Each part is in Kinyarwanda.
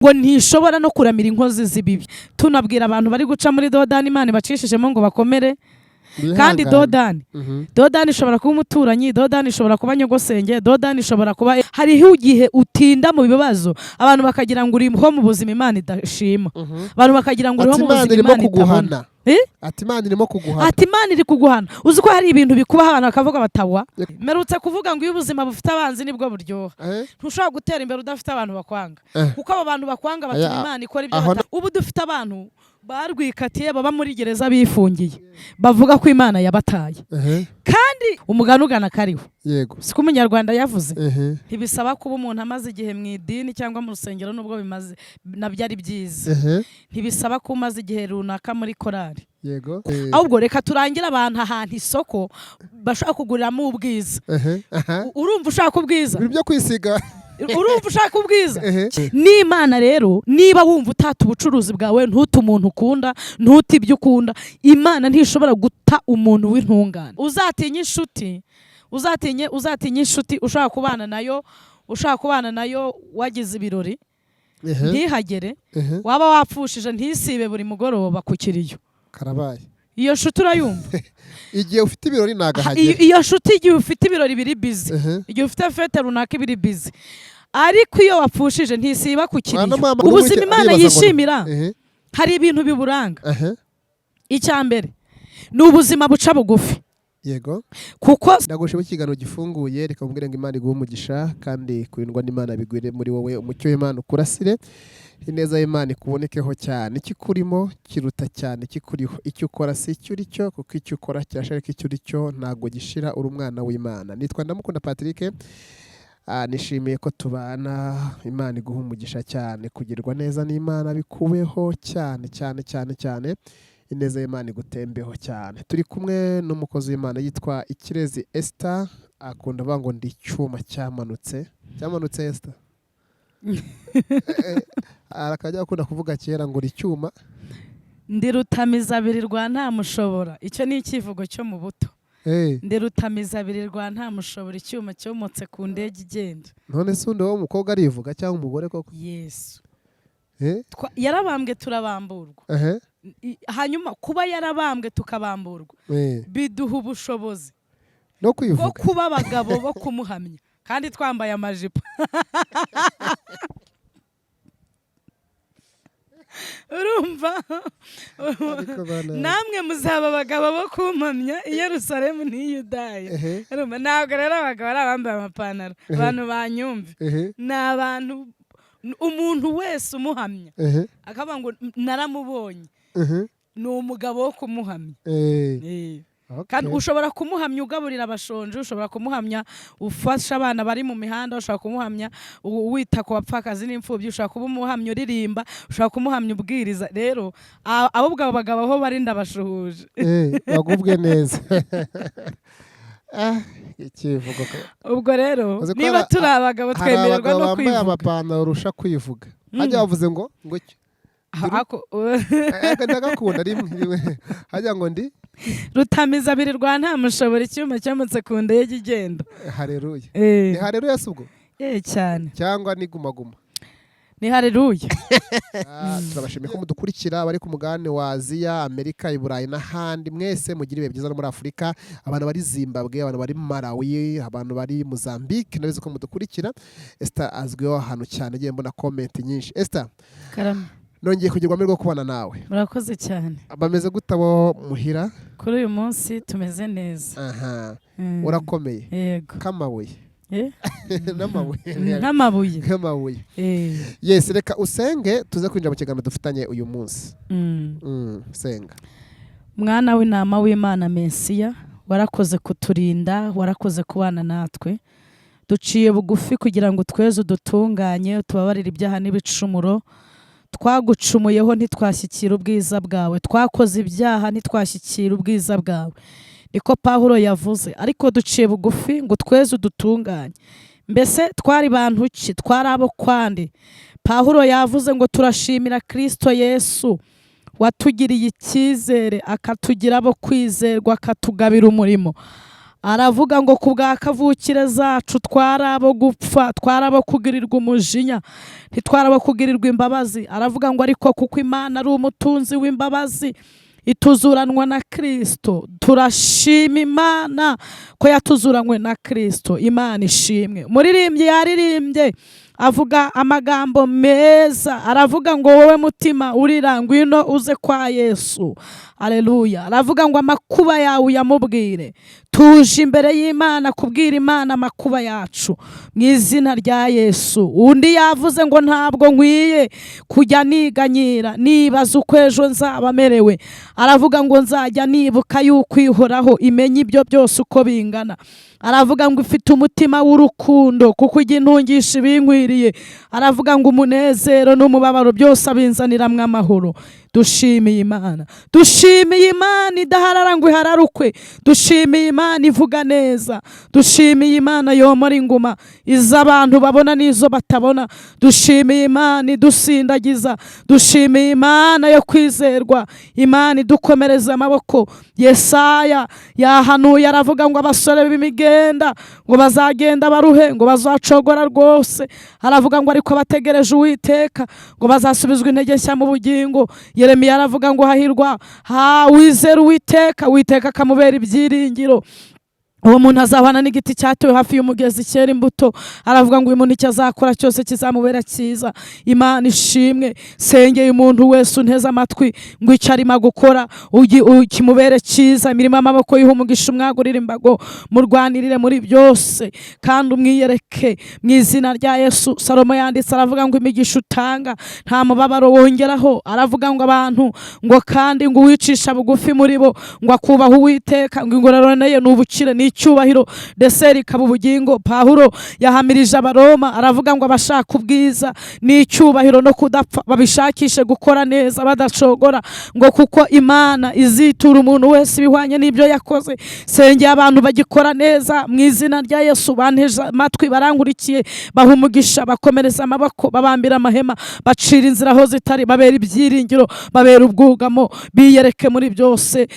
Ngo ntishobora no kuramira inkozi z'ibibi. Tunabwira abantu bari guca muri dodani, Imana ibacishijemo ngo bakomere kandi. Bihangane. Dodani, dodani ishobora kuba umuturanyi, dodani ishobora kuba nyogosenge, dodani ishobora kuba hariho igihe utinda mu bibazo, abantu bakagira ngo uriho mu buzima Imana idashima, abantu bakagira ngo uriho Ati mu Imana buzima irimo Imana itabona. kuguhana. Eh? Ati Imana irimo kuguhana. Ati Imana iri kuguhana. Uzi ko hari ibintu bikubaho abantu bakavuga batawa. Mperutse kuvuga ngo iyo ubuzima bufite abanzi nibwo buryoha. Ntushobora gutera imbere udafite abantu bakwanga, kuko abo bantu bakwanga batuma Imana ikora ibyo Ubu dufite abantu barwikatiye, baba muri gereza bifungiye, bavuga ko Imana yabataye. Kandi umugani ugana kariho. Siko umunyarwanda yavuze? Ntibisaba kuba umuntu amaze igihe mu idini cyangwa mu rusengero, nubwo bimaze nabyo ari byiza. Ntibisaba ko umaze igihe runaka muri korari. Ahubwo reka turangire abantu ahantu isoko bashobora kuguriramo ubwiza. Urumva ushaka ubwiza? Ibintu byo kwisiga. Urumva ushaka ubwiza n'Imana? Rero niba wumva utata ubucuruzi bwawe, ntute umuntu ukunda, ntute ibyo ukunda, Imana ntishobora guta umuntu w'intungane. Uzatinye inshuti, uzatinye inshuti ushobora kubana nayo, ushaka kubana nayo wagize ibirori ntihagere, waba wapfushije ntisibe buri mugoroba ku kiriyo. Karabaye. Iyo nshuti urayumva? Igihe ufite ibirori nagahagera. Iyo nshuti igihe ufite ibirori biri busy, igihe ufite fête runaka ibiri busy, ariko iyo wapfushije ntisiba ku kiriyo. Mwana mama, Ubuzima Imana aribaza ngo yishimira, hari ibintu biburanga. Icya mbere ni ubuzima buca bugufi. Kuko Ndagushima. Ikiganiro gifunguye, reka mubwire ngo Imana iguhe umugisha, kandi kurindwa n'Imana bigwire muri wowe, umucyo w'Imana ukurasire, ineza y'Imana ikubonekeho cyane. Ikikurimo kiruta cyane ikikuriho. Icyo ukora si icyo uri cyo, kuko icyo ukora kirasharika, icyo uri cyo ntabwo gishira. Uri umwana w'Imana. Nitwa Ndamukunda Patrick. Nishimiye ko tubana. Imana iguha umugisha cyane, kugirwa neza n'Imana bikubeho cyane cyane cyane cyane, ineza y'Imana igutembeho cyane. Turi kumwe n'umukozi w'Imana yitwa Ikirezi Esther, akunda avuga ngo ndi icyuma cyamanutse, cyamanutse. Esther, akajya akunda kuvuga kera ngo uri icyuma. Ndi rutamizabiri rwa ntamushobora. Icyo ni icyivugo cyo mu buto. Ndi rutamizabiri rwa ntamushobora, icyuma cyomotse ku ndege igenda. None se undi wo mukobwa arivuga cyangwa umugore koko? Yesu. Yarabambwe turabamburwa. Hanyuma kuba yarabambwe tukabamburwa biduha ubushobozi no bwo kwivuga kuba abagabo bo kumuhamya kandi twambaye amajipo. Urumva? Ariko bana. Namwe muzaba abagabo bo kumpamya i Yerusalemu n'i Yudaya. Urumva, ntabwo rero abagabo ari abambaye amapantaro. Abantu banyumve, ni abantu, umuntu wese umuhamya akavuga ngo naramubonye, ni umugabo wo kumuhamya. Kandi ushobora kumuhamya ugaburira abashonje, ushobora kumuhamya ufasha abana bari mu mihanda, ushobora kumuhamya wita ku bapfakazi n'imfubyi, ushobora kuba umuhamya uririmba, ushobora kumuhamya ubwiriza. Rero abo ubwo bagabo aho bari ndabashuhuje. Bagubwe neza. Ikivugo Ubwo rero Uzi ko niba turi abagabo hari twemererwa abagabo no bambaye kwivuga. amapantaro urusha kwivuga. Hajya bavuze ngo iki? Ndagakunda rimwe rimwe, hajya ngo ndi Rutamizabiri rwa ntamushobora, icyuma cyometse ku ndege igenda. Hareruya. Ni hareruya si ubwo? Eh, cyane. Cyangwa ni guma guma? Ni hareruya. Turabashimiye ko mudukurikira, abari ku mugabane wa Aziya, Amerika, i Burayi n'ahandi mwese, mugire ibihe byiza. No muri Afurika, abantu bari Zimbabwe, abantu bari Malawi, abantu bari Mozambique, ndabizi ko mudukurikira. Esther azwiho ahantu cyane, agiye mbona comment nyinshi. Esther, Karame. nongeye kugirwa amahirwe yo kubana nawe. Murakoze cyane. Bameze gute abo muhira? Kuri uyu munsi tumeze neza. Urakomeye? Yego. K'amabuye? Eh? N'amabuye? Nk'amabuye. Nk'amabuye. Yes, reka usenge tuze kwinjira mu kiganiro dufitanye uyu munsi. Senga. Mwana w'intama w'Imana, Mesiya, warakoze kuturinda, warakoze kubana natwe. Duciye bugufi kugira ngo tweze, udutunganye, tubabarire ibyaha n'ibicumuro twagucumuyeho. Ntitwashyikira ubwiza bwawe, twakoze ibyaha ntitwashyikira ubwiza bwawe, niko Pawulo yavuze. Ariko duciye bugufi ngo tweze, udutunganye. Mbese twari bantu ki? Twari abo kwande. Pawulo yavuze ngo turashimira Kirisito Yesu watugiriye icyizere, akatugira abo kwizerwa, akatugabira umurimo. Aravuga ngo ku bwa kavukire zacu twari abo gupfa, twari abo kugirirwa umujinya, ntitwari abo kugirirwa imbabazi. Aravuga ngo ariko kuko Imana ari umutunzi w'imbabazi ituzuranwa na Kristo. Turashima Imana ko yatuzuranywe na Kristo. Imana ishimwe. Umuririmbyi yaririmbye avuga amagambo meza, aravuga ngo wowe mutima urira, ngwino uze kwa Yesu. Aleluya. Aravuga ngo amakuba yawe uyamubwire. Tuje imbere y'Imana kubwira Imana amakuba yacu mu izina rya Yesu. Undi yavuze ngo ntabwo nkwiye kujya niganyira nibaza uko ejo nzaba merewe. Aravuga ngo nzajya nibuka yuko ihoraho imenya ibyo byose uko bingana. Aravuga ngo ifite umutima w'urukundo kuko ujya intungisha ibinkwiriye. Aravuga ngo umunezero n'umubabaro byose abinzaniramwo amahoro. Dushimiye Imana, dushimiye Imana idaharara ngo ihararukwe. Dushimiye Imana ivuga neza. Dushimiye Imana yomora inguma izo abantu babona n'izo batabona. Dushimiye Imana idusindagiza. Dushimiye Imana yo kwizerwa, Imana idukomereza amaboko. Yesaya yahanuye aravuga ngo abasore b'imigenda ngo bazagenda baruhe, ngo bazacogora rwose. Aravuga ngo ariko bategereje Uwiteka ngo bazasubizwa intege nshya mu bugingo. Yeremiya aravuga ngo hahirwa wizera Uwiteka, Uwiteka akamubera ibyiringiro. Uwo muntu azabana n'igiti cyatewe hafi y'umugezi cyera imbuto. Aravuga ngo uyu muntu icyo azakora cyose kizamubera cyiza. Imana ishimwe. Sengeye umuntu wese unteze amatwi ngo icyo arimo gukora kimubere cyiza. Imirimo y'amaboko yihe umugisha, umwagurire imbago, murwanirire muri byose kandi umwiyereke mu izina rya Yesu. Salomo yanditse aravuga ngo imigisha utanga nta mubabaro wongeraho. Aravuga ngo abantu ngo kandi ngo uwicisha bugufi muri bo ngo akubaha Uwiteka, ngo ingororano ye ni ubukire ni icyubahiro, deseri ikaba ubugingo. Pawulo yahamirije Abaroma aravuga ngo abashaka ubwiza n'icyubahiro no kudapfa babishakishe gukora neza badacogora, ngo kuko Imana izitura umuntu wese ibihwanye n'ibyo yakoze. Sengeye abantu bagikora neza mu izina rya Yesu. Banteje amatwi, barangurikiye, baha umugisha, bakomereza amaboko, babambira amahema, bacira inzira aho zitari, babera ibyiringiro, babera ubwugamo, biyereke muri byose,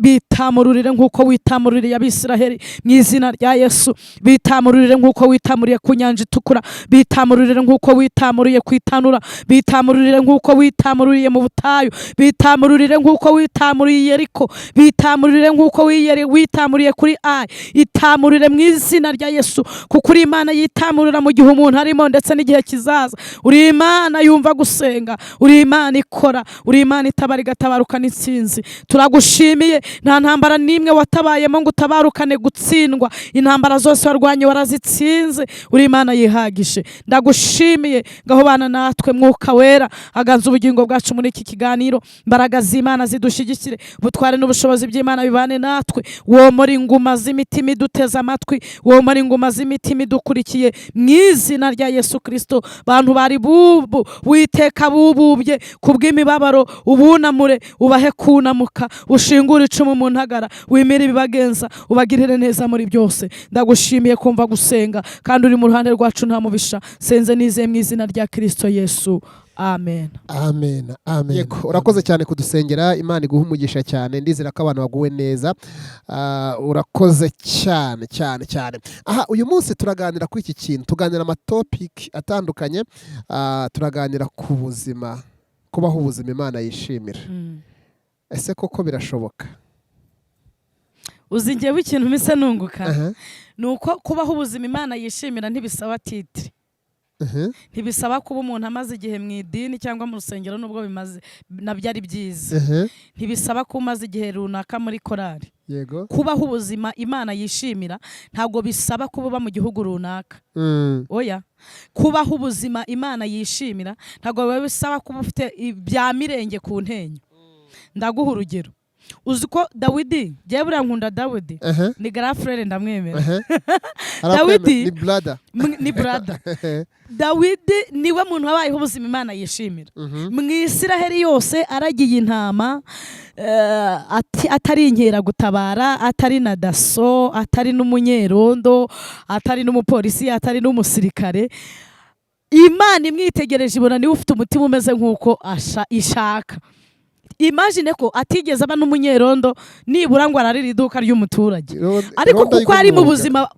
bitamururire nk'uko witamururiye Abisiraheli mu izina rya Yesu. Bitamururire nk'uko witamuriye ku nyanja itukura, bitamururire nk'uko witamuriye ku itanura, bitamururire nk'uko witamururiye mu butayu, bitamururire nk'uko witamuriye Yeriko, bitamururire nk'uko witamuriye kuri Ayi. Itamurire mu izina rya Yesu, kuko uri Imana yitamurura mu gihe umuntu arimo ndetse n'igihe kizaza. Uri Imana yumva gusenga, uri Imana ikora, uri Imana itabara igatabarukana intsinzi. Turagushimiye, nta ntambara n'imwe watabayemo ngo utabarukane gutsindwa. Intambara zose warwanye warazitsinze, uri Imana yihagije. Ndagushimiye, ngaho bana natwe Mwuka Wera, aganza ubugingo bwacu muri iki kiganiro. Imbaraga z'Imana zidushyigikire, ubutware n'ubushobozi by'Imana bibane natwe. Womora inguma z'imitima iduteze amatwi, womora inguma z'imitima idukurikiye mu izina rya Yesu Kristo. Bantu bari bubu witeka bububye kubw'imibabaro, ubunamure ubahe kunamuka, ushingure icumu mu ntagara, wimire ibibagenza, ubagirire neza muri byose. Ndagushimiye kumva gusenga, kandi uri mu ruhande rwacu nta mubisha. Senze nizeye mu izina rya Kristo Yesu, amen. Amen, amen. Yego, urakoze cyane kudusengera. Imana iguhe umugisha cyane. Ndizera ko abantu baguwe neza. Urakoze cyane cyane cyane. Aha uyu munsi turaganira kuri iki kintu, tuganira amatopiki atandukanye. Turaganira ku buzima, kubaho ubuzima Imana yishimira. Ese koko birashoboka? Uzi njyewe ikintu mpise nunguka ni uko kubaho ubuzima Imana yishimira ntibisaba titre, ntibisaba kuba umuntu amaze igihe mu idini cyangwa mu rusengero, nubwo bimaze nabyo ari byiza. Ntibisaba kuba umaze igihe runaka muri korari. Yego. Kubaho ubuzima Imana yishimira ntabwo bisaba kuba uba mu gihugu runaka. Oya, kubaho ubuzima Imana yishimira ntabwo biba bisaba kuba ufite ibya mirenge ku ntenyo. Ndaguha urugero. Uzi ko Dawidi, njyewe buriya nkunda Dawidi, ni grand frère, ndamwemera. Dawidi ni brother. Ni brother. Dawidi niwe muntu wabayeho ubuzima Imana yishimira mu Isiraheli yose. Aragiye intama, atari inkeragutabara, atari na daso, atari n'umunyerondo, atari n'umupolisi, atari n'umusirikare. Imana imwitegereje ibona niwe ufite umutima umeze nk'uko ishaka. Imagine ko atigeze aba n'umunyerondo nibura ngo ararire iduka ry'umuturage, ariko kuko ari mu buzima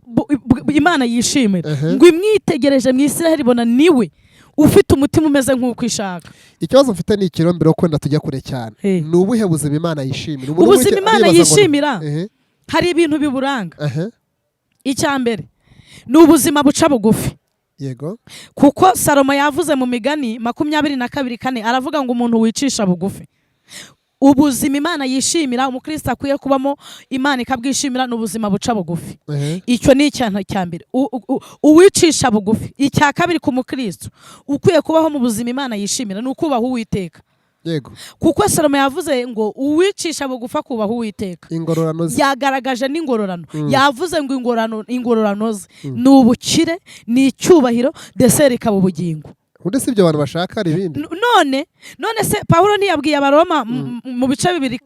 Imana yishimira, ngo imwitegereje mu Isiraheli ibona niwe ufite umutima umeze nk'uko ishaka. Ikibazo mfite ni ikiro mbere yo kwenda tujya kure cyane. Ni ubuhe buzima Imana yishimira? Umuntu Ubuzima Imana aribaza ngo yishimira, hari ibintu biburanga. Icya mbere ni ubuzima buca bugufi. Kuko Salomo yavuze mu Migani 22:4, aravuga ngo umuntu wicisha bugufi. Ubuzima Imana yishimira, umukristo akwiye kubamo, Imana ikabwishimira, ni ubuzima buca bugufi. Icyo ni icyantu cya mbere, uwicisha bugufi. Icya kabiri ku mukristo ukwiye kubaho mu buzima Imana yishimira ni ukubaha Uwiteka. Kuko Salomo yavuze ngo uwicisha bugufi akubaha Uwiteka, Ingororano ze. Yagaragaje n'ingororano. Yavuze ngo ingororano ze ni ubukire, ni icyubahiro, dessert ikaba ubugingo. Ubundi si ibyo abantu bashaka, hari ibindi? None se Pawulo ntiyabwiye Abaroma mu bice 2:7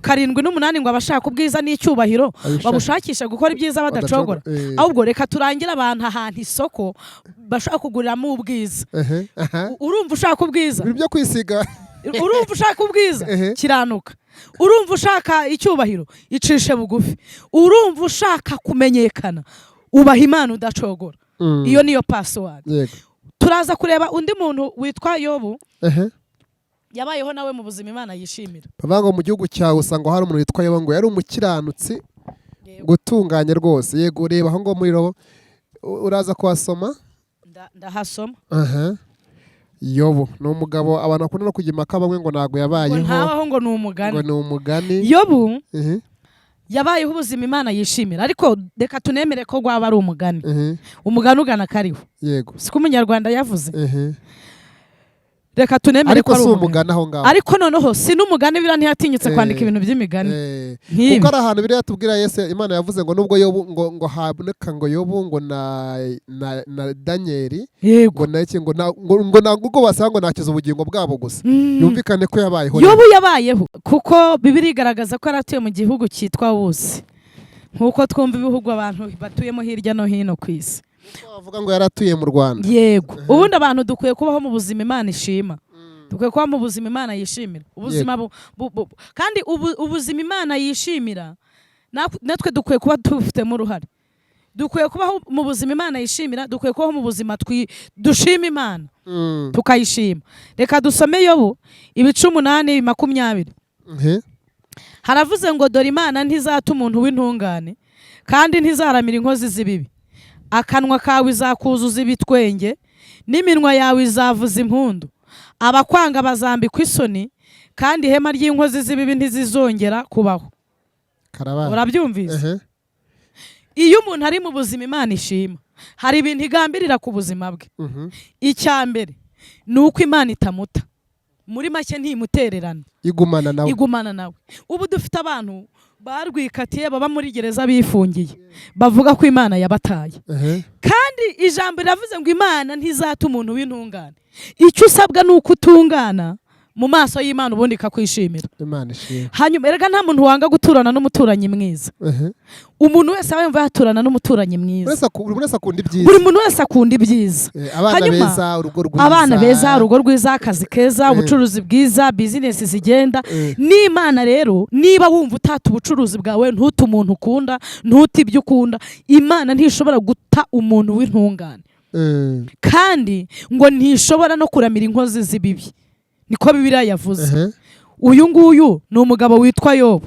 n'8 ngo abashaka ubwiza n'icyubahiro Abishaka. babushakisha gukora ibyiza badacogora? Ahubwo reka turangire abantu ahantu isoko bashobora kuguriramo ubwiza. Ehe, aha. Urumva ushaka ubwiza? Ibintu byo kwisiga. Urumva ushaka ubwiza? Kiranuka. Urumva ushaka icyubahiro? Icishe bugufi. Urumva ushaka kumenyekana? Ubaha Imana udacogora. Iyo niyo password. Turaza kureba undi muntu witwa Yobu. Yabayeho nawe mu buzima Imana yishimira. Bavuga ngo mu gihugu cyawe usanga hari umuntu witwa Yobu, ngo yari umukiranutsi gutunganye rwose. Yego, reba aho ngo muri Yobu, uraza kuhasoma. Ndahasoma. Aha. Yobu ni umugabo abantu bakunda no kujya impaka, bamwe ngo ntabwo Ngo yabayeho, ntabaho, ngo ni umugani. Ngo ni umugani. Yobu yabayeho ubuzima Imana yishimira, ariko reka tunemere ko rwaba ari umugani. Umugani ugana kariho. Siko Umunyarwanda yavuze? Reka tunemere Ariko ko ari si umugani. umugani aho ngaho. Ariko noneho si n'umugani, biriya ntiyatinyutse kwandika ibintu by'imigani nk'ibi. Kuko ari ahantu biriya tubwira Yesu, Imana yavuze ngo nubwo Yobu ngo haboneka ngo Yobu ngo na Daniyeli ngo na iki ngo na ubwo basanga ngo nakiza ubugingo bwabo gusa. Yumvikane ko yabayeho rero. Yobu yabayeho, kuko Bibiliya igaragaza ko yari atuye mu gihugu cyitwa Wusi, nk'uko twumva ibihugu abantu batuyemo hirya no hino ku isi. Bavuga ngo yaratuye mu Rwanda. Yego. Ubundi abantu dukwiye kubaho mu buzima Imana ishima, dukwiye kuba mu buzima Imana yishimira, ubuzima kandi ubuzima Imana yishimira natwe dukwiye kuba tubufitemo uruhare. Dukwiye kubaho mu buzima Imana yishimira, dukwiye kubaho mu buzima dushima Imana, tukayishima. Reka dusome Yobu ibice 8:20. Haravuze ngo: "Dore Imana ntizata umuntu w'intungane, kandi ntizaramira inkozi z'ibibi. Akanwa kawe izakuzuza ibitwenge, n'iminwa yawe izavuza impundu. Abakwanga bazambikwa isoni, kandi ihema ry'inkozi z'ibibi ntizizongera kubaho." Karabaye. Urabyumvise? Iyo umuntu ari mu buzima Imana ishima, hari ibintu igambirira ku buzima bwe. Icya mbere ni uko Imana itamuta, muri make ntimutererana. Igumana nawe. Igumana nawe. Ubu dufite abantu barwikatiye, baba muri gereza bifungiye, bavuga ko Imana yabataye. Kandi ijambo riravuze ngo Imana ntizata umuntu w'intungane. Icyo usabwa ni uko utungana mu maso y'Imana, ubundi ikakwishimira. Imana ishimwe. Hanyuma erega nta muntu wanga guturana n'umuturanyi mwiza. Umuntu wese aba yumva yaturana n'umuturanyi mwiza. Buri wese akunda ibyiza. Buri muntu wese akunda ibyiza. Abana Hanyuma, beza, urugo rwiza. Abana beza, urugo rwiza, akazi keza, ubucuruzi bwiza, bizinesi zigenda. N'Imana rero, niba wumva utata ubucuruzi bwawe, ntute umuntu ukunda, ntute ibyo ukunda, Imana ntishobora guta umuntu w'intungane. Kandi ngo ntishobora no kuramira inkozi z'ibibi, niko Bibiliya yavuze. Uyu nguyu ni umugabo witwa Yobu.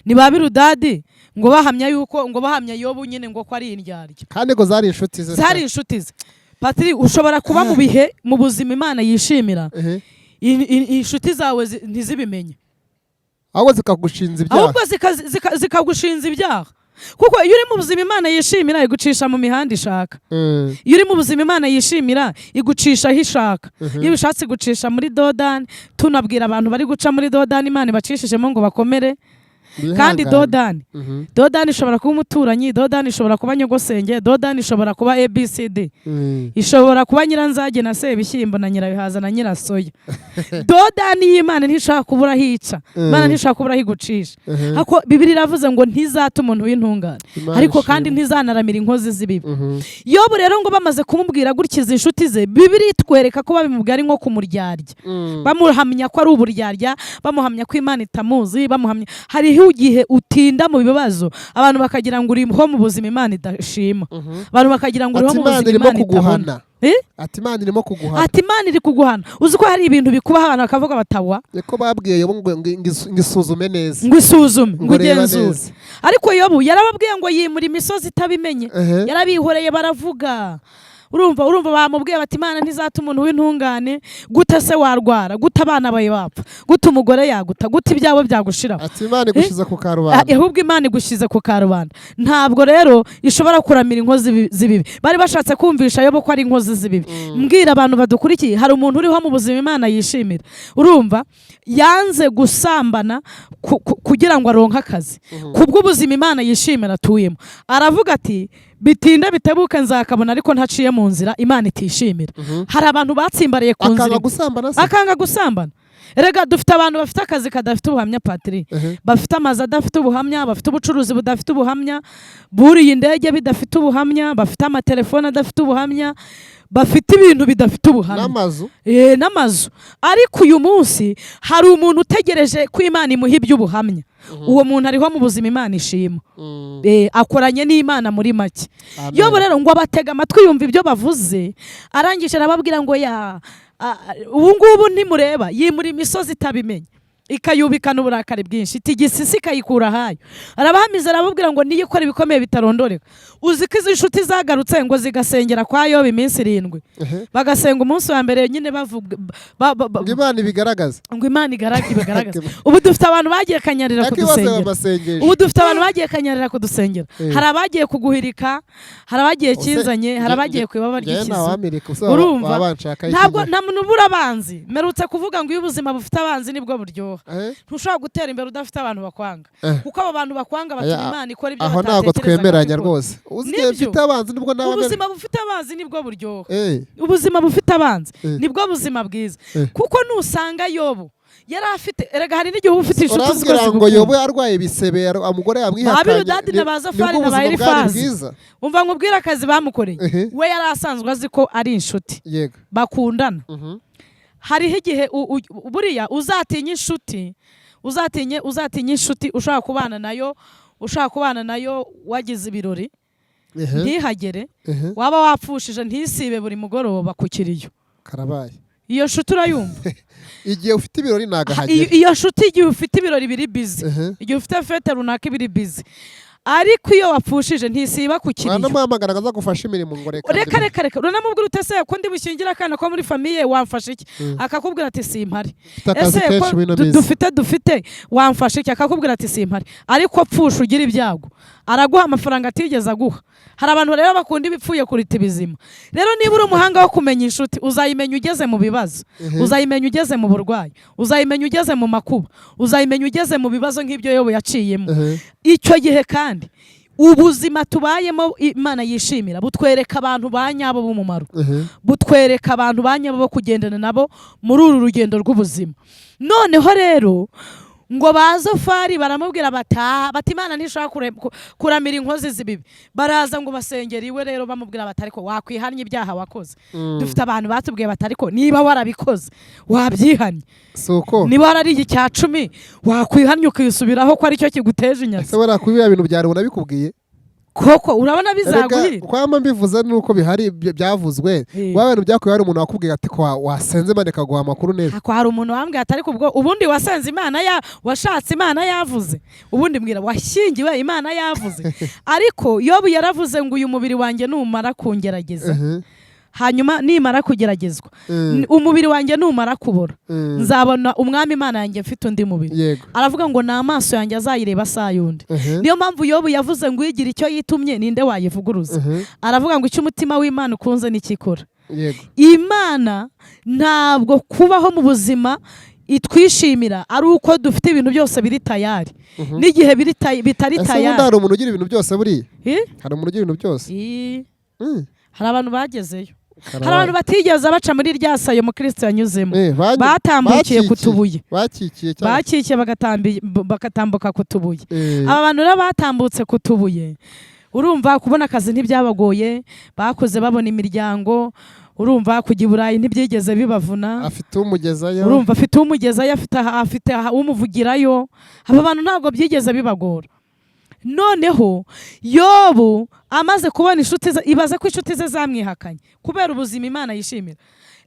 Ni ba Birudadi ngo bahamya yuko, ngo bahamya Yobu nyine ngo ko ari indyarya. Kandi ngo zari inshuti ze. Zari inshuti ze. Patiri, ushobora kuba mu bihe, mu buzima Imana yishimira, inshuti zawe ntizibimenye. Ahubwo zikagushinza ibyaha. Ahubwo zikagushinza ibyaha, kuko iyo uri mu buzima Imana yishimira, igucisha mu mihanda ishaka. Iyo uri mu buzima Imana yishimira, igucisha aho ishaka. Iyo ubishatse igucisha muri dodani. Tunabwira abantu bari guca muri dodani, Imana ibacishijemo ngo bakomere. Kandi Bihangane. Dodani, Dodani ishobora kuba umuturanyi, Dodani ishobora kuba nyogosenge, Dodani ishobora kuba ABCD, ishobora kuba nyiranzage na Sebishyimbo na Nyirabihaza na Nyirasoya. Dodani y'Imana ntishobora kubura aho ica. Imana ntishobora kubura aho igucisha. Ariko Bibiri iravuze ngo ntizata umuntu w'intungane, Imana ariko ishimwe. kandi ntizanaramira inkozi z'ibibi. Yobu rero ngo bamaze kumubwira gutya izi inshuti ze, Bibiri itwereka ko babimubwira ari nko kumuryarya, bamuhamya ko ari uburyarya, bamuhamya ko Imana itamuzi, bamuhamya. Hariho igihe utinda mu bibazo, abantu bakagira ngo uriho mu buzima Imana idashima, abantu bakagira ngo uriho Ati mu Imana buzima irimo Imana itabona. kuguhana. Eh? Ati Imana irimo kuguhana. Ati Imana iri kuguhana. Uzi ko hari ibintu bikubaho, abantu bakavuga batawa. Niko babwiye Yobu ngo isuzume neza. Ngo isuzume, ngo Ngo reba ugenzure. neza. Ariko Yobu yarababwiye ngo yimura imisozi itabimenye. Yarabihoreye baravuga. Urumva bamubwiye bati Imana ntizata umuntu w'intungane, gute se warwara, gute abana bawe bapfa, gute umugore yaguta, gute ibyawe byagushiraho? Ati Imana igushyize ku karubanda. Ahubwo Imana igushyize ku karubanda. Ntabwo rero ishobora kuramira inkozi z'ibibi. Bari bashatse kumvisha Yobu ko ari inkozi z'ibibi. Mbwira abantu badukurikiye, hari umuntu uriho mu buzima Imana yishimira. Urumva, yanze gusambana kugira ngo aronke akazi, kubw'ubuzima Imana yishimira atuyemo. Aravuga ati bitinde bitebuke nzakabona, ariko ntaciye mu nzira Imana itishimira. Hari abantu batsimbariye ku nzira. Akanga gusambana se? Akanga gusambana. Erega dufite abantu bafite akazi kadafite ubuhamya, Patiri, bafite amazu adafite ubuhamya, bafite ubucuruzi budafite ubuhamya, buriye indege bidafite ubuhamya, bafite amatelefone adafite ubuhamya, bafite ibintu bidafite ubuhamya. N'amazu. N'amazu. Ariko uyu munsi hari umuntu utegereje ko Imana imuha iby'ubuhamya. Uwo muntu ariho mu buzima Imana ishima. Akoranye n'Imana muri make. Amen. Yobu rero ngo abatega amatwi, yumva ibyo bavuze, arangije arababwira ngo ya ubu ngubu ntimureba yimura imisozi itabimenya, ikayubikana uburakari bwinshi, itigisa isi ikayikura ahayo. Arabahamiza, arababwira ngo niyo ikora ibikomeye bitarondoreka. Uzi ko izi nshuti zagarutse ngo zigasengera kwa Yobu iminsi 7? Bagasenga umunsi wa mbere nyine bavuga Ngo Imana ibigaragaze. Ngo Imana ibigaragaze. Ubu dufite abantu bagiye Kanyarira Ariko ibibazo kudusengera. Amasengesho. Ubu dufite abantu bagiye Kanyarira kudusengera. Hari abagiye kuguhirika, hari abagiye Kinzanye, hari abagiye ku ibaba Njyewe ry'ikizu. ntawamirika usa. Urumva? Baba banshaka. Ntabwo nta muntu ubura abanzi. Mperutse kuvuga ngo iyo ubuzima bufite abanzi nibwo buryoha. Ntushobora gutera imbere udafite abantu bakwanga, kuko abo bantu bakwanga batuma Imana ikora ibyo Aho ntabwo batatekerezaga twemeranya ko ikora. rwose. Uzi igihe Nibyo. mfite abanzi nibwo naba Ubuzima bufite abanzi nibwo buryoha. Ubuzima bufite abanzi nibwo buzima bwiza, kuko nusanga Yobu yari afite, erega hari n'igihe uba ufite inshuti Urambwira zose ngo zigukunda. Yobu yarwaye ibisebe, umugore yamwihakanye, Ba Biludadi na ba Zofari nibwo na ba ubuzima bwari Elifazi. bwiza? Umva nkubwire akazi bamukoreye. We yari asanzwe azi ko ari inshuti bakundana. Hariho igihe buriya uzatinya inshuti, uzatinye inshuti ushobora kubana nayo, wagize ibirori ntihagere, waba wapfushije ntisibe buri mugoroba ku kiriyo. Karabaye. Iyo nshuti urayumva? Igihe ufite ibirori ntabwo ahagera. Iyo nshuti igihe ufite ibirori biri busy, igihe ufite fête runaka ibiri busy, ariko iyo wapfushije ntisiba ku kiriyo. Uranamuhamagara ngo azagufashe imirimo ngo reka. Reka, reka, reka. Uranamubwira ute se ko ndi bushyingire akana ko muri famille, wamfasha iki? Akakubwira ati simpari. Ufite akazi Ese kenshi ko muri ino minsi. dufite, wamfasha iki? Akakubwira ati simpari. Ariko pfusha, ugira ibyago, araguha amafaranga atigeze aguha. Hari abantu rero bakunda ibipfuye kuruta ibizima. Rero niba uri umuhanga wo kumenya inshuti, uzayimenya ugeze mu bibazo, uzayimenya ugeze mu burwayi, uzayimenya ugeze mu makuba, uzayimenya ugeze mu bibazo nk'ibyo Yobu yaciyemo. Icyo gihe kandi ubuzima tubayemo Imana yishimira butwereka abantu ba nyabo b'umumaro, butwereka abantu ba nyabo bo kugendana nabo muri uru rugendo rw'ubuzima. Noneho rero ngo ba Zofari baramubwira bataha bati Imana ntishobora kuramira inkozi z'ibibi. Baraza ngo basengera iwe rero, bamubwira bati ariko wakwihannye ibyaha wakoze. Dufite abantu batubwiye bati ariko niba warabikoze wabyihannye. Si uko? Niba warariye icya cumi wakwihannye ukisubiraho, ko aricyo kiguteje Ese inyatsi. buriya kuri biriya bintu bya rubona bikubwiye? Koko urabona Erega bizaguhira? kwama mbivuze nuko bihari byavuzwe. Wa bintu byakuye, hari umuntu wakubwiye ati ko wasenze Imana ikaguha amakuru neza? Ako hari umuntu wambwiye ati ariko ubwo ubundi wasenze Imana ya washatse Imana yavuze, ubundi mbwira washyingiwe Imana yavuze. Ariko Yobu yaravuze ngo uyu mubiri wanjye numara kungerageza, hanyuma nimara kugeragezwa, umubiri wanjye numara kubora, nzabona Umwami Imana yanjye mfite undi mubiri. Aravuga ngo ni amaso yanjye azayireba saa yundi. Niyo mpamvu Yobu yavuze ngo uyigira icyo yitumye, ninde wayivuguruza? Aravuga ngo icyo umutima w'Imana ukunze nikikora. Imana ntabwo kubaho mu buzima Itwishimira ari uko dufite ibintu byose biri tayari n'igihe bitari Ese ubundi tayari. hari umuntu ugira ibintu byose buriya? Eh? Hari umuntu ugira ibintu byose? Ii. Hari abantu bagezeyo, hari abantu batigeze baca muri rya sayo mukristo yanyuzemo, batambukiye ku tubuye. Bakikiye cyane. Bakikiye bagatambuka ku tubuye. Aba bantu rero batambutse ku tubuye, urumva kubona akazi ntibyabagoye, bakuze babona imiryango, urumva kujya i Burayi ntibyigeze bibavuna. Afite umugezayo. Urumva afite umugezayo, afite umuvugirayo. Aba bantu ntabwo byigeze bibagora. Noneho Yobu amaze kubona inshuti ze, ibaze ko inshuti ze zamwihakanye kubera ubuzima Imana yishimira.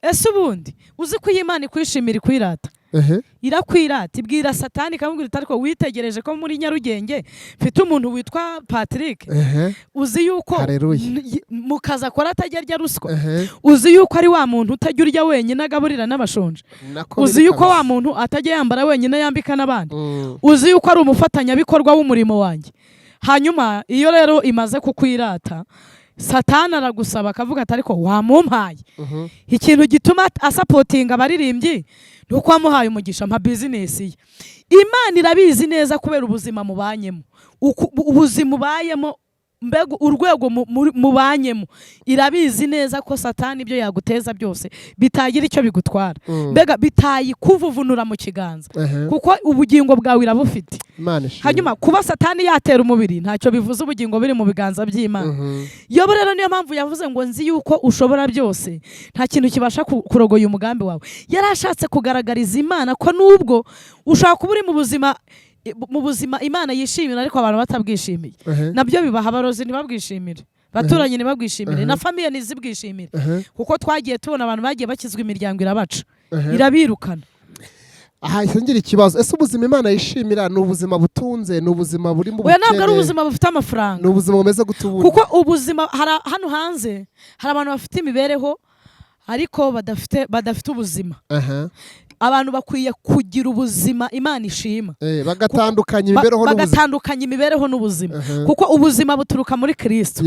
Ese ubundi uzi ko iyo Imana ikwishimira ikwirata? Irakwirata, ibwira Satani, ikamubwira iti: "Ariko witegereje ko muri Nyarugenge mfite umuntu witwa Patrick? Uzi yuko Haleluya. mu kazi akora atajya arya ruswa? Uzi yuko ari wa muntu utajya urya wenyine, agaburira n'abashonje? Nako Uzi biri yuko kabisa. wa muntu atajya yambara wenyine, yambika n'abandi? Uzi yuko ari umufatanyabikorwa w'umurimo wanjye?" Hanyuma iyo rero imaze kukwirata, Satani aragusaba, akavuga ati: "Ariko wamumpaye?" Ikintu gituma asupportinga abaririmbyi ni uko wamuhaye umugisha, mpa business ye. Imana irabizi neza kubera ubuzima mubanyemo, ubuzima ubayemo, mbega urwego mubanyemo, irabizi neza ko Satani ibyo yaguteza byose bitagira icyo bigutwara, mbega bitayikuvuvunura mu kiganza, kuko ubugingo bwawe irabufite. Imana ishimwe. Hanyuma kuba Satani yatera umubiri ntacyo bivuze, ubugingo buri mu biganza by'Imana. Yobu rero niyo mpamvu yavuze ngo: "Nzi yuko ushobora byose, nta kintu kibasha kurogoya umugambi wawe." Yari ashatse kugaragariza Imana ko nubwo ushobora kuba uri mu buzima Imana yishimira ariko abantu batabwishimiye, nabyo bibaha, abarozi ntibabwishimire, abaturanyi ntibabwishimire, na famille ntizibwishimire, kuko twagiye tubona abantu bagiye bakizwa, imiryango irabaca, irabirukana. Aha ngira ikibazo: ese ubuzima Imana yishimira ni ubuzima butunze, ni ubuzima buri mu Oya, ntabwo ari bukene, ubuzima bufite amafaranga. ni ubuzima bumeze gute ubundi? Kuko ubuzima hano hanze hari abantu bafite imibereho ariko badafite ubuzima. Abantu bakwiye kugira ubuzima Imana ishima. Bagatandukanya imibereho n'ubuzima. Bagatandukanya imibereho n'ubuzima, kuko ubuzima buturuka muri Kristo.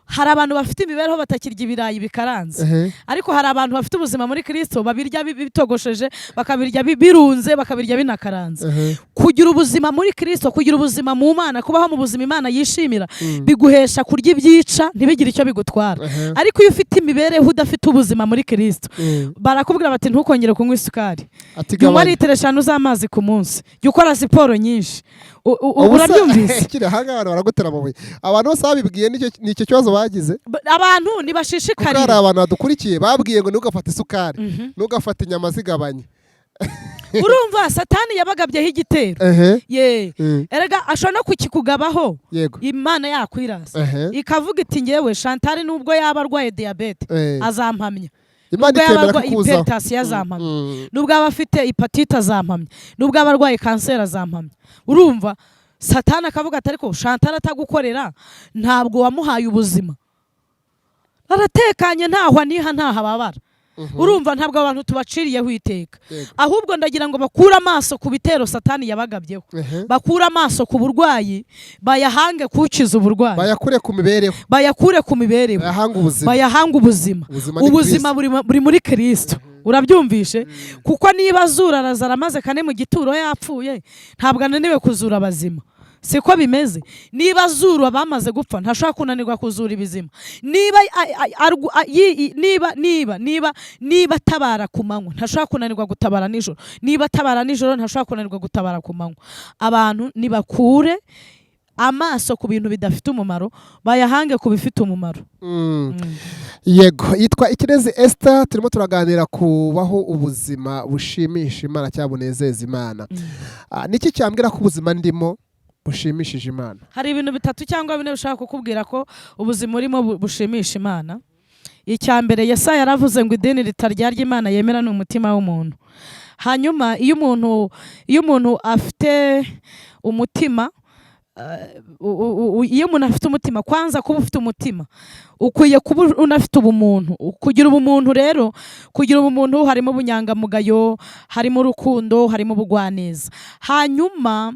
Hari abantu bafite imibereho batakirya ibirayi bikaranze, ariko hari abantu bafite ubuzima muri Kristo babirya bitogosheje, bakabirya birunze, bakabirya binakaranze. Kugira ubuzima muri Kristo, kugira ubuzima mu Mana, kubaho mu buzima Imana yishimira, biguhesha kurya ibyica ntibigire icyo bigutwara. Ariko iyo ufite imibereho udafite ubuzima muri Kristo, barakubwira bati: "Ntukongere kunywa isukari, Ati jya unywa gabanya. litiro 5 z'amazi ku munsi, jya ukora siporo nyinshi." Ubu se- Urabyumvise? Kiri ahangaha abantu baragutera amabuye. Abantu bose babibwiye nicyo kibazo bagize. Abantu Kuko hari nibashishikarire. abantu badukurikiye babwiye ngo ntugafate isukari, ntugafate inyama, zigabanye. Urumva Satani yabagabyeho igitero. Ye, erega ashobora no kukikugabaho Imana yakwirasa, ikavuga iti: "Ngewe Chantal, nubwo yaba arwaye diyabete, azampamya." Imana Nubwo yaba ikemera arwaye kukuzaho. hypertension, azampamya. Nubwo yaba afite hépatite, azampamya. Nubwo yaba arwaye kanseri, azampamya. Urumva Satani akavuga ati: "Ariko Chantal atagukorera, ntabwo wamuhaye ubuzima, aratekanye, ntaho aniha, ntaho ababara." Urumva ntabwo abantu tubaciriyeho iteka, ahubwo ndagira ngo bakure amaso ku bitero Satani yabagabyeho, bakure amaso ku burwayi, bayahange kukiza uburwayi. Bayakure ku mibereho. Bayakure ku mibereho. Bayahanga ubuzima. Bayahange ubuzima. Ubuzima ni Ubuzima buri muri Kristo, urabyumvishe? Kuko niba azura Lazaro amaze 4 mu gituro yapfuye, ntabwo ananiwe kuzura abazima, siko bimeze? Niba azura abamaze gupfa, ntashobora kunanirwa kuzura ibizima. Niba a- a- argu- a- yi- i- niba niba niba niba atabara ku manywa, ntashobora kunanirwa gutabara nijoro. Niba atabara nijoro, ntashobora kunanirwa gutabara ku manywa. Abantu nibakure amaso ku bintu bidafite umumaro, bayahange ku bifite umumaro. Yego, yitwa Ikirezi Esther. Turimo turaganira kubaho ubuzima bushimisha Imana cyangwa bunezeza Imana. Niki cyambwira ko ubuzima ndimo bushimishije Imana? Hari ibintu bitatu cyangwa bine bishobora kukubwira ko ubuzima urimo bushimisha Imana. Icya mbere, Yesaya yaravuze ngo idini ritaryarya Imana yemera ni umutima w'umuntu. Hanyuma iyo umuntu afite umutima, iyo umuntu afite umutima, kwanza kuba ufite umutima ukwiye kuba unafite ubumuntu. Kugira ubumuntu rero, kugira ubumuntu harimo ubunyangamugayo, harimo urukundo, harimo ubugwaneza. Hanyuma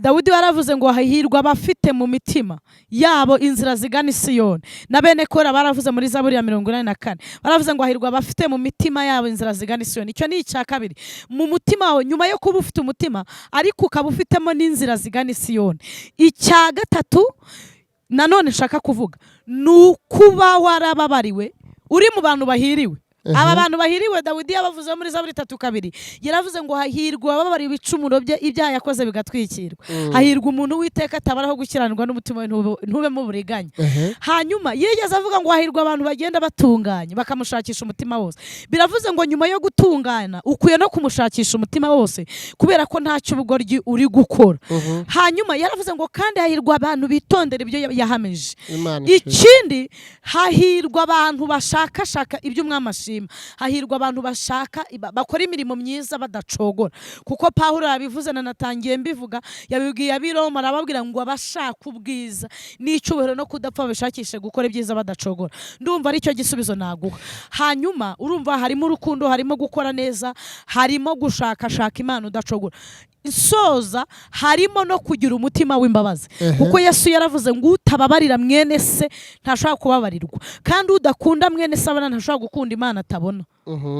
Dawidi yaravuze ngo hahirwa abafite mu mitima yabo inzira zigana i Siyoni. Na bene Kora baravuze muri Zaburi ya 84, baravuze ngo hahirwa abafite mu mitima yabo inzira zigana i Siyoni. Icyo ni icya kabiri, mu mutima wawe, nyuma yo kuba ufite umutima ariko ukaba ufitemo n'inzira zigana i Siyoni. Icya gatatu nanone nshaka kuvuga ni ukuba warababariwe, uri mu bantu bahiriwe. Aba bantu bahiriwe Dawidi yabavuzeho muri Zaburi 3:2, yaravuze ngo hahirwa ababariwe ibicumuro bye, ibyaha yakoze bigatwikirwa. Hahirwa umuntu Uwiteka atabaraho gukiranirwa, n'umutima we ntubemo uburiganya. Hanyuma yigeze avuga ngo hahirwa abantu bagenda batunganye, bakamushakisha umutima wose. Biravuze ngo nyuma yo gutungana ukwiye no kumushakisha umutima wose, kubera ko ntacyo ubugoryi uri gukora. Hanyuma yaravuze ngo kandi hahirwa abantu bitondera ibyo yahamije. Imana ishimwe. Ikindi, hahirwa abantu bashakashaka ibyo umwami ashima. Hahirwa abantu bashaka bakora imirimo myiza badacogora, kuko Pawulo yabivuze, nanatangiye mbivuga, yabibwiye ab'i Roma, arababwira ngo abashaka ubwiza n'icyubahiro no kudapfa babishakishe gukora ibyiza badacogora. Ndumva aricyo gisubizo naguha. Hanyuma urumva harimo urukundo, harimo gukora neza, harimo gushakashaka Imana udacogora. Isoza, harimo no kugira umutima w'imbabazi, kuko Yesu yaravuze ngo utababarira mwene se ntashobora kubabarirwa, kandi udakunda mwene se abona ntashobora gukunda Imana atabona.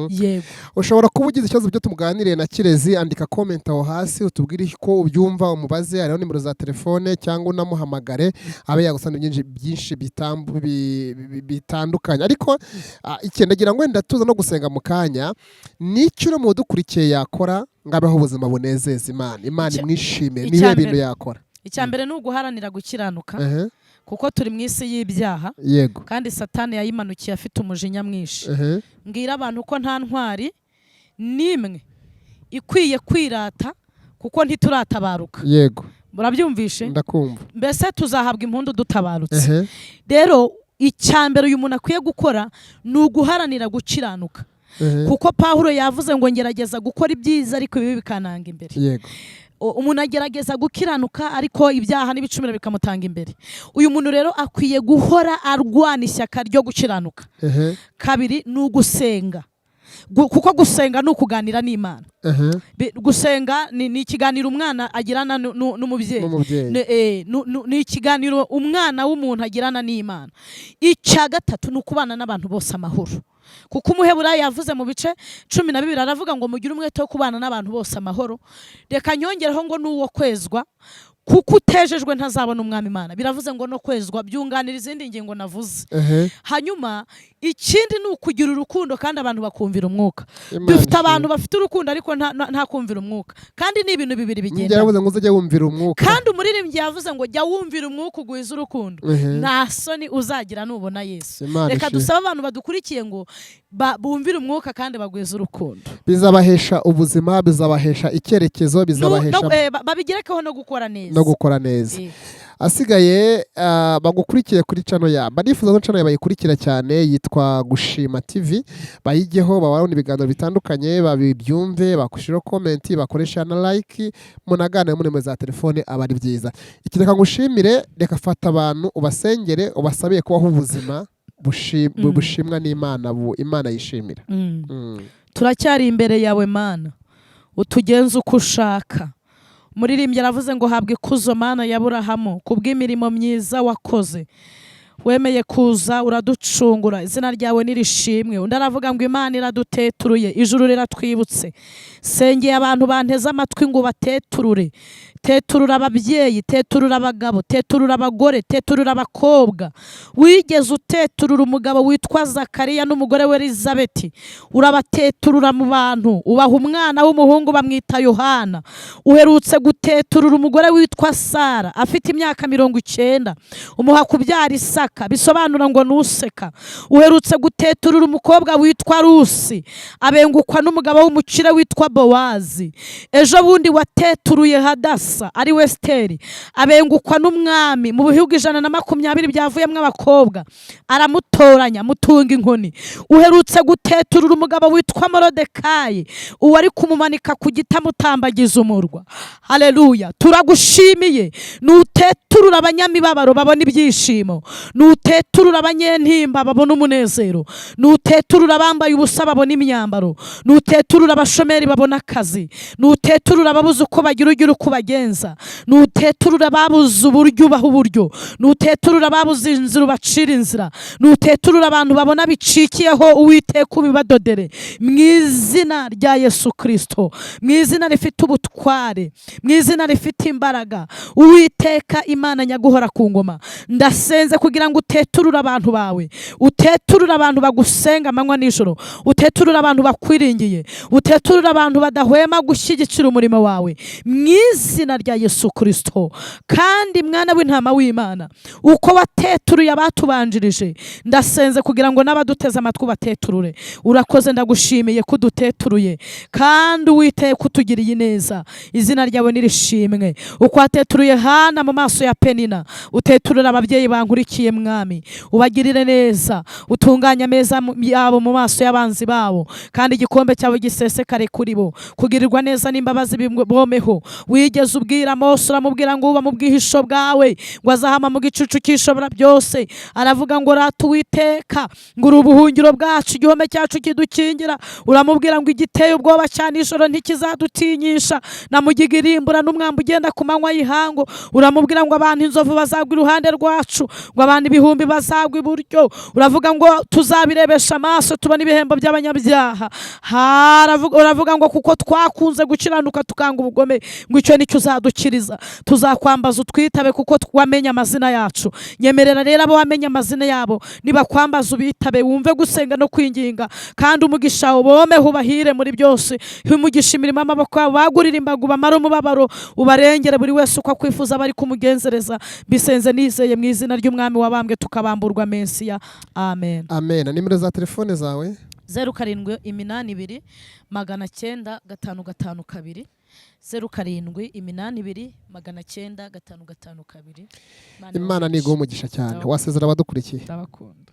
Yego. Ushobora kuba ugize ikibazo byo tumuganiriye na Kirezi, andika comment aho hasi utubwire ko ubyumva, umubaze, hariho nimero za telefone cyangwa unamuhamagare abe yagusana byinshi byinshi bitandukanye. Ariko ikintu ndagira ngo wenda tuza no gusenga mu kanya, n'icyo uri mu dukurikiye yakora ngo abeho ubuzima bunezeza Imana, Imana imwishimire, icya nibihe bintu mbere. yakora? Icya mbere ni uguharanira gukiranuka, kuko turi mu isi y'ibyaha, kandi Satani yayimanukiye afite umujinya mwinshi. Mbwira abantu ko nta ntwari n'imwe ikwiye kwirata, kuko ntituratabaruka. Murabyumvishe? Ndakumva. Mbese tuzahabwa impundu dutabarutse. Rero icya mbere uyu muntu akwiye gukora ni uguharanira gukiranuka, kuko Pawulo yavuze ngo ngerageza gukora ibyiza ariko ibibi bikananga imbere. Umuntu agerageza gukiranuka ariko ibyaha n'ibicumuro bikamutanga imbere. Uyu muntu rero akwiye guhora arwana ishyaka ryo gukiranuka. Kabiri ni ugusenga, kuko gusenga ni ukuganira n'Imana. Gusenga ni ikiganiro umwana agirana n'umubyeyi. N'umubyeyi. Ni ikiganiro umwana w'umuntu agirana n'Imana. Icya gatatu ni ukubana n'abantu bose amahoro, kuko Umuheburayo yavuze mu bice 12, aravuga ngo mugire umwete wo kubana n'abantu bose amahoro. Reka nyongereho ngo n'uwo kwezwa, kuko utejejwe ntazabona umwami Imana. Biravuze ngo no kwezwa byunganira izindi ngingo navuze. Hanyuma ikindi ni ukugira urukundo kandi abantu bakumvira umwuka. Imana Dufite ishimwe. abantu bafite urukundo ariko nta kumvira umwuka, kandi ni ibintu bibiri bigenda. Yaravuze ngo uzajye wumvira umwuka. Kandi umuririmbyi yavuze ngo jya wumvira umwuka ugwiza urukundo, nta soni uzagira nubona Yesu. Imana Reka ishimwe. dusabe abantu badukurikiye ngo bumvire umwuka kandi bagwize urukundo. Bizabahesha ubuzima, bizabahesha icyerekezo, bizabahesha Babigerekeho no gukora neza. No gukora neza. Asigaye bagukurikiye kuri channel ya, banifuza ko channel bayikurikira cyane, yitwa Gushima TV, bayijyeho babone ibiganiro bitandukanye, babibyumve, bakushyiraho comment, bakoresha na like, munaganire muri nimero za telefone, aba ari byiza. Iki reka ngushimire, reka fata abantu ubasengere, ubasabiye kubaho ubuzima bushimwa n'Imana, Imana yishimira. Turacyari imbere yawe Mana, utugenze uko ushaka. Umuririmbyi aravuze ngo habwa ikuzo Mana ya Burahamu kubw'imirimo myiza wakoze, wemeye kuza uraducungura, izina ryawe nirishimwe. Undi aravuga ngo Imana iraduteturuye, ijuru riratwibutse. Sengeye abantu banteze amatwi ngo bateturure. Teturura ababyeyi, teturura abagabo, teturura abagore, teturura abakobwa. Wigeze uteturura umugabo witwa Zakariya n'umugore we Elizabeti, urabateturura mu bantu, ubaha umwana w'umuhungu bamwita Yohana. Uherutse guteturura umugore witwa Sara afite imyaka 90, umuha kubyara Isaka, bisobanura ngo nuseka. Uherutse guteturura umukobwa witwa Rusi, abengukwa n'umugabo w'umukire witwa Bowazi. Ejo bundi wateturuye Hadasa. Hadasa ari we Esiteri, abengukwa n'umwami mu bihugu 120 byavuyemo abakobwa, aramutoranya amutunga inkoni. Uherutse guteturura umugabo witwa Morodekayi, uwari kumumanika ku giti amutambagiza umurwa. Haleluya, turagushimiye. Nuteturura abanyamibabaro babona ibyishimo, nuteturura abanyentimba babona umunezero, nuteturura abambaye ubusa babona imyambaro, nuteturura abashomeri babona akazi, nuteturura ababuze uko bagira ugira uko ubagenza, nuteturura ababuze uburyo ubaha uburyo, nuteturura ababuze inzira ubacira inzira, nuteturura abantu babona bicikiyeho Uwiteka ubibadodere, mu izina rya Yesu Kristo, mu izina rifite ubutware, mu izina rifite imbaraga. Uwiteka Imana nyaguhora ku ngoma, ndasenze kugira ngo uteturure abantu bawe, uteturure abantu bagusenga amanywa nijoro, uteturure abantu bakwiringiye, uteturure abantu badahwema gushyigikira umurimo wawe, mu izina rya Yesu Kristo. Kandi mwana w'intama w'Imana, uko wateturuye abatubanjirije, ndasenze kugira ngo n'abaduteze amatwi bateturure. Urakoze, ndagushimiye ko uduteturuye, kandi Uwiteka utugiriye neza, izina ryawe nirishimwe. Uko wateturuye Hana mu maso ya Penina, uteturura ababyeyi bankurikiye mwami, ubagirire neza, utunganye ameza yabo mu maso y'abanzi babo, kandi igikombe cyawe gisesekare kuri bo, kugirirwa neza n'imbabazi bibomeho. Wigeze ubwira Mose, uramubwira ngo uba mu bwihisho bwawe, ngo azahama mu gicucu cy'ishobora byose. Aravuga ngo rata Uwiteka, ngo uri ubuhungiro bwacu, igihome cyacu kidukingira. Uramubwira ngo igiteye ubwoba cyane ijoro ntikizadutinyisha, na mugiga irimbura n'umwambi ugenda ku manywa y'ihangu. Uramubwira ngo abantu inzovu bazagwa iruhande rwacu, ngo abantu ibihumbi bazagwa iburyo. Uravuga ngo tuzabirebesha amaso tubone ibihembo by'abanyabyaha. Uravuga ngo kuko twakunze gukiranuka tukanga ubugome, ngo icyo nicyo uzadukiriza. Tuzakwambaza utwitabe kuko wamenye amazina yacu. Nyemerera rero abo wamenye amazina yabo, nibakwambaza ubitabe, wumve gusenga no kwinginga, kandi umugisha ubomeho ubahire muri byose. Umugisha imirimo y'amaboko yabo, bagurire imbago, bamare umubabaro, ubarengere buri wese uko akwifuza bari kumugenzereza. Mbisenze nizeye mu izina ry'umwami wabambwe tukabamburwa Mesiya, amen. Amen. Nimero za telefone zawe? 0782 900 552, 0782 900 552. Imana niguha umugisha cyane. Wasezera abadukurikiye. Ndabakunda.